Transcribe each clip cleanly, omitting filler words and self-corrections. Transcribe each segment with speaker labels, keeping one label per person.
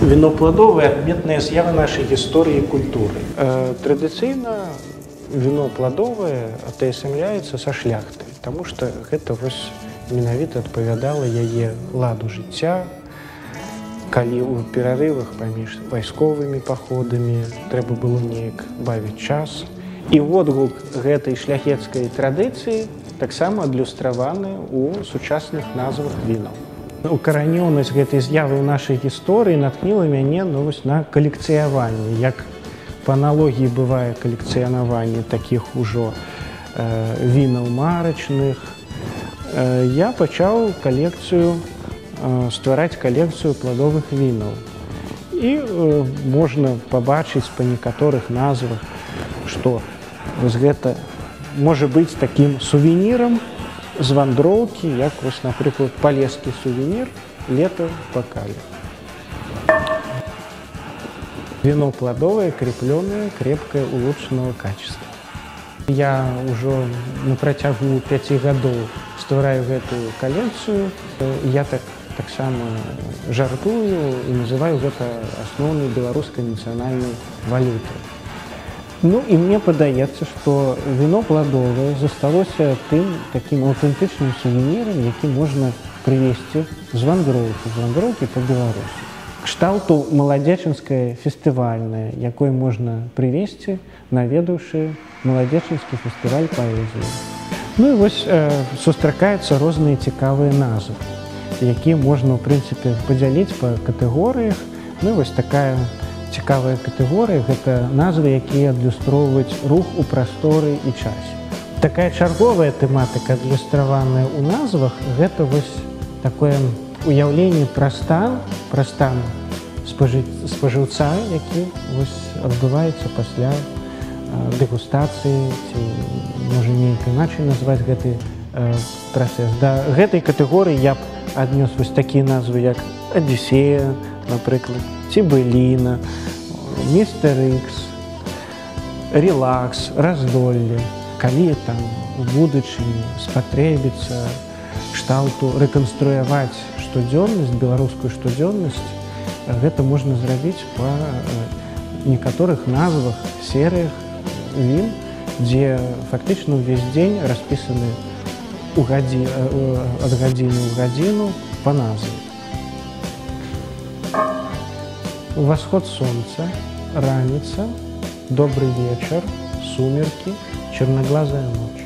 Speaker 1: Віно пладовае — адметная з'ява нашай гісторыі і культуры. Традыцыйна віно пладовае атаясамляецца са шляхтай, таму што гэта вось менавіта адпавядала яе ладу жыцця, калі ў перарывах паміж вайсковымі паходамі трэба было неяк бавіць час. І водгук гэтай шляхецкай традыцыі таксама адлюстраваны ў сучасных назвах вінаў. Укаранёнасць гэтай з'явы ў нашай гісторыі натхніла мяне, ну, вось, на калекцыяванне, як па аналогіі бывае калекцыянаванне такіх ужо вінаў марачных. Я пачаў ствараць калекцыю пладовых вінаў. І можна пабачыць па некаторых назвах, што вось гэта можа быць такім сувенірам з вандроўкі, як вось, напрыклад, палескі сувенір «Лето в бокале». Вино плодовое, крепленое, крепкое, улучшенного качества. Я ўжо на працягу 5 гадоў ствараю гэтую калекцыю. Я таксама жартую і называю гэта асноўнай беларускай нацыянальнай валютай. Ну і мне падаецца, што віно пладовае засталося тым такім аўтэнтычным сувенірам, які можна прывезці з вандроўкі па Беларусі. Кшталту маладзечынскае фестывальнае, якое можна прывезці, наведаўшы маладзечынскі фестываль паэзіі. Ну і вось сустракаюцца розныя цікавыя назвы, якія можна, ў прынцыпе, падзяліць па катэгорыях. Ну і вось такая цікавая катэгорыя — гэта назвы, якія адлюстроўваюць рух у прасторы і часе. Такая чарговая тэматыка, адлюстраваная ў назвах, гэта вось такое уяўленне пра стан спажыўца, які вось адбываецца пасля дэгустацыі, ці можа неяк іначай назваць гэты працэс. Да гэтай катэгорыі я б аднёс вось такія назвы, як «Адысея», напрыклад, ці «Быліна», «Містер Ікс», «Релакс», «Раздолле». Калі там у будучыні спатрэбіцца кшталту рэканструяваць штодзённасць, беларускую штодзённасць, гэта можна зрабіць па некаторых назвах, серыях він, дзе фактычна ўвесь дзень распісаны ад гадзіны ў гадзіну па назве. Восход солнца, раніца, добрый вечер, сумерки, черноглазая ночь.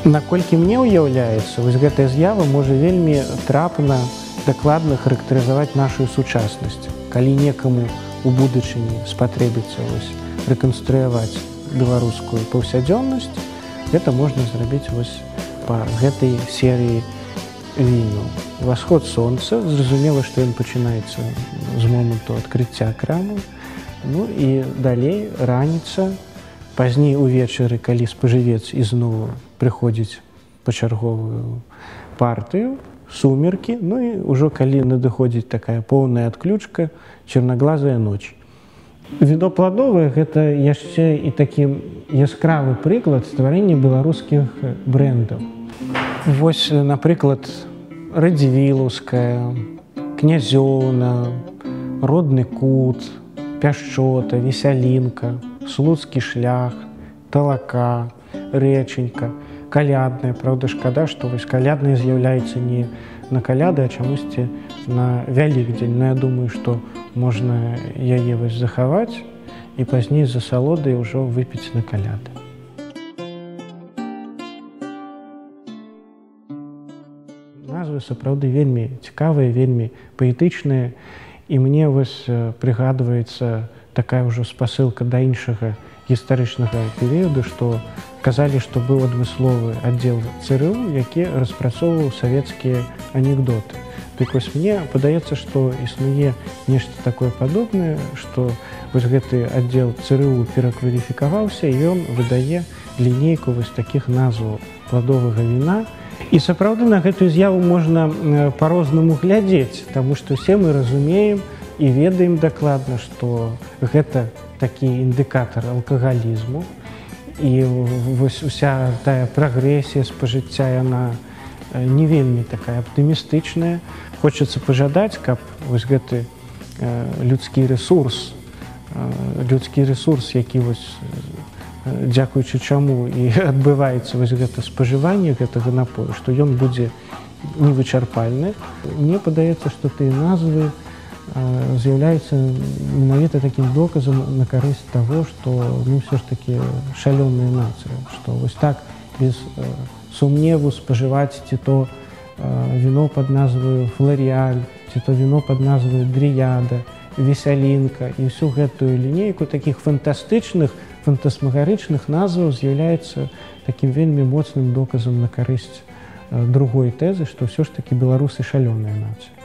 Speaker 1: Наколькі мне ўяўляецца, вось гэтая з'ява можа вельмі трапна, дакладна характарызаваць нашу сучаснасць. Калі некаму у будучыні спатрэбіцца вось рэканструяваць беларускую паўсядзённасць, гэта можна зрабіць вось па гэтай серыі вінаў. Восход солнца, зразумела, што ён пачынаецца з моманту адкрыцця крамы. Ну і далей раніца, пазней увечары, калі спажывец ізноў прыходзіць па чарговую партыю, сумерки, ну і ўжо калі надыходзіць такая поўная адключка, черноглазая ночь. Віно пладовае — гэта яшчэ і такі яскравы прыклад стварэння беларускіх брэндаў. Вось, напрыклад, «Радзівілаўская», «Князёўна», «Родны кут», «Пяшчота», «Весялінка», «Слуцкі шлях», «Талака», «Рэчанька», «Калядная». Праўда, шкада, што вось «Калядная» з'яўляецца не на Каляды, а чамусьці на Вялікдзень. Но я думаю, што можна яе вось захаваць і пазней з асалодай ўжо выпіць на Каляды. Назвы сапраўды вельмі цікавыя, вельмі паэтычныя. І мне вось прыгадваецца такая ўжо спасылка да іншага гістарычнага перыяду, што казалі, што быў адмысловы аддзел ЦРУ, які распрацоўваў савецкія анекдоты. Дык вось, мне падаецца, што існуе нешта такое падобнае, што вось гэты аддзел ЦРУ перакваліфікаваўся і ён выдае лінейку вось такіх назваў пладовага віна. І сапраўды на гэтую з'яву можна па-рознаму глядзець, таму што ўсе мы разумеем і ведаем дакладна, што гэта такі індыкатар алкагалізму. І вось уся тая прагрэсія спажыцця, яна не вельмі такая аптымістычная. Хочацца пажадаць, каб вось гэты людскі рэсурс, які вось, дзякуючы чаму і адбываецца вось гэта спажыванне гэтага напою, што ён будзе невычарпальны. Мне падаецца, што тыя назвы з'яўляюцца менавіта такім доказам на карысць таго, што мы ўсё ж такі шалёная нацыя, што вось так без сумневу спажываць ці то віно пад назваю «Флорыяль», ці то віно пад назваю «Дрыяда», «Весялінка» і ўсю гэтую лінейку такіх фантастычных, фантасмагарычных назваў з'яўляецца такім вельмі моцным доказам на карысць другой тэзы, што ўсё ж такі беларусы шалёная нацыя.